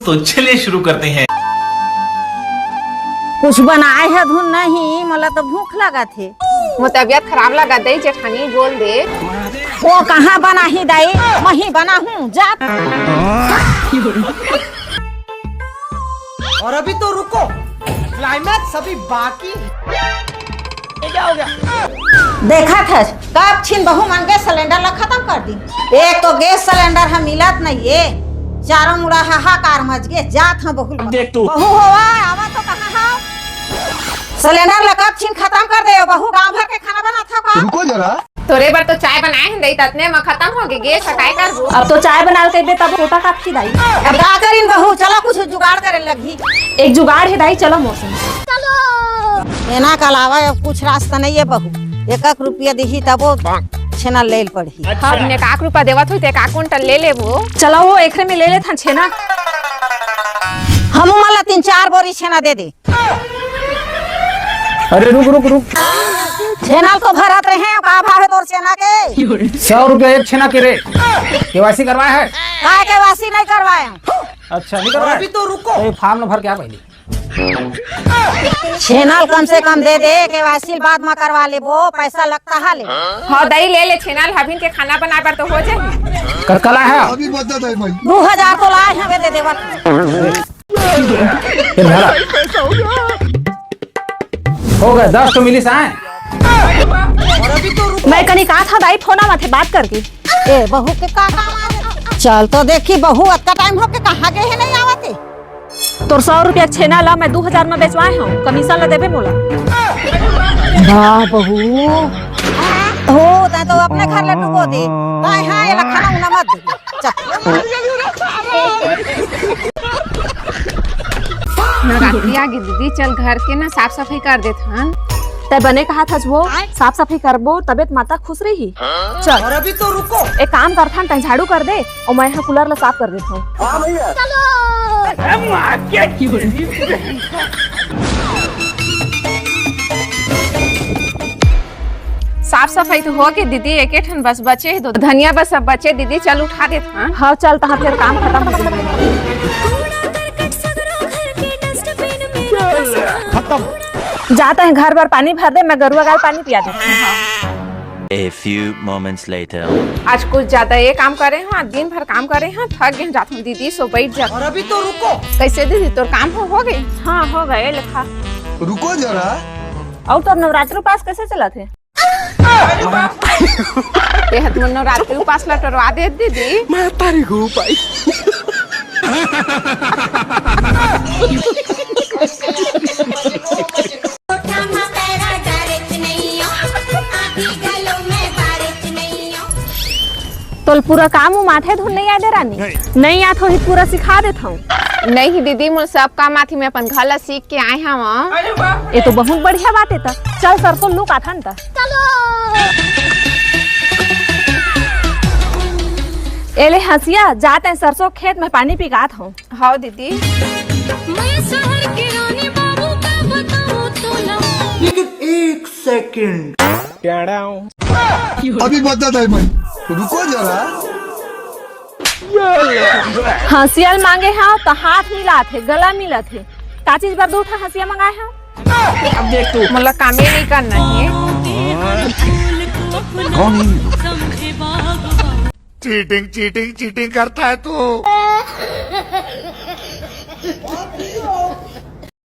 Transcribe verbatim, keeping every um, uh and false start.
तो चलिए शुरू करते हैं। कुछ बनाए हे धुन नहीं, मोला तो भूख लगत हे। मोर तबियत खराब लगत हे, जेठानी बोल दे। वो कहाँ बनाही दाई, मही बनाहूँ, जा। और अभी तो रुको, क्लाइमैक्स अभी बाकी है। ये क्या हो गया? देखत हस, कब छिन बहू मन गैस सिलेंडर ला खत्म कर दी। एक तो गैस सिलेंडर ह मिलत नहीं है, चारों मुड़ा हाहाकार मच गे, जात ह बहू। देख तू। बहू होवा, आवा तो कहाँ हो? सिलेंडर ला कब छिन खत्म कर दे, बहू गांव भर के खाना बनात हो का? रुको जरा। तोरे बर तो चाय बनाए हन दई, ततने म खत्म हो गे, गैस ह काय करबो? अब तो चाय बनाल कहिबे तब छोटा कापी दाई। अब का करिन बहू, चलो कुछ जुगाड़ करे लगही। एक जुगाड़ हे दाई, चलो मोर संग। एना के अलावा अब कुछ रास्ता नहीं है बहू, एक एक रुपया दिही तबो छेना ले पड़ही। अब ने काक रुपया देवत होई ते का कुंटल ले लेबो। चलो वो एकरे में ले लेथन छेना। हम मला तीन चार बोरी छेना दे दे। अरे रुक रुक रुक। छेना तो भरत रहे, का भाव है तोर छेना के? सौ रुपया एक छेना के रे। केवाईसी करवाए है? काय केवाईसी नहीं करवाए? अच्छा नहीं करवाए? अभी तो रुको। तो ये फॉर्म न भर के आ पहले। छेना कम से कम दे दे, केवाईसी बाद में करवा लेबो, पैसा लगता है ले। हाँ दई ले ले छेना, हबिन के खाना बनाए बर तो हो जाए। कतका लाए है? अभी बता दे भाई। दो हजार तो लाए हवे दे देवत। फिर भरा। हो गए, दस तो मिली साए। मैं कनी कहा था दाई, फोन आवा थे बात करके। ए बहू के का काम आ गे? चल तो देखी बहू, अतका टाइम हो के कहाँ गए है, नहीं आवत है। तोर सौ रुपया के छेना ला मैं दो हजार में बेचवाए हूँ, कमीशन ला देबे मोला। वाह बहू, हो ता तो अपने घर ले डुबो दे, ताए हाँ ये ला खाना उना मत दे। चल। नवरात्रि आगे दीदी, चल घर के ना साफ सफाई कर देथन। तै बने कहा था वो, साफ सफाई करबो तबे तो माता खुश रही। चल। और अभी तो रुको। एक काम करथन, तै झाड़ू कर दे और मैं यहाँ कूलर ला साफ कर देथन। हाँ भैया। साफ सफाई तो हो गे दीदी, एके ठन बस बचे हे, दो धनिया बस अब बचे दीदी, चल उठा देथन। हाँ चल, तहाँ फिर काम खत्म हो जाए। खत्म। जात हे घर बर पानी भर दे, मैं गरुआ गाय पानी पिया देथन। A few moments later. आज कुछ ज्यादा ये काम करे हाँ, दिन भर काम करे हाँ, थक गए, जात हूँ दीदी, सो बैठ जा। और अभी तो रुको। कैसे दीदी, तोर काम हो, हो गए? हाँ हो गए, लिखा। रुको जरा। और तोर नवरात्रि उपास कैसे चलत हे? ये हत मोर नवरात्रि उपास ला टरवा दे दीदी। मैं तारी घू पाई। तोल पूरा काम उम आथे धुन नहीं आदे रानी? नहीं। नहीं आत होही, पूरा सिखा देत हूँ। नहीं दीदी, मोर सब काम आथे, मैं अपन घर ला सीख के आए हव। ये तो बहुत बढ़िया बात है। त चल सरसों लुक आथन त। चलो। एले हंसिया, जात है सरसों खेत में पानी पिकात हूँ। हाँ दीदी। मैं शहर के रानी बाबू का बताऊं तोला। लेकिन एक सेकंड। अभी बता दे भाई, रुको जरा। हंसिया ल मांगे हव त हाथ मिलात हे, गला मिलत हे। का चीज बर दू ठा हंसिया मंगाए हव? अब देख तू, मोला कामे नहीं करना है। चीटिंग, चीटिंग, चीटिंग करता है तू।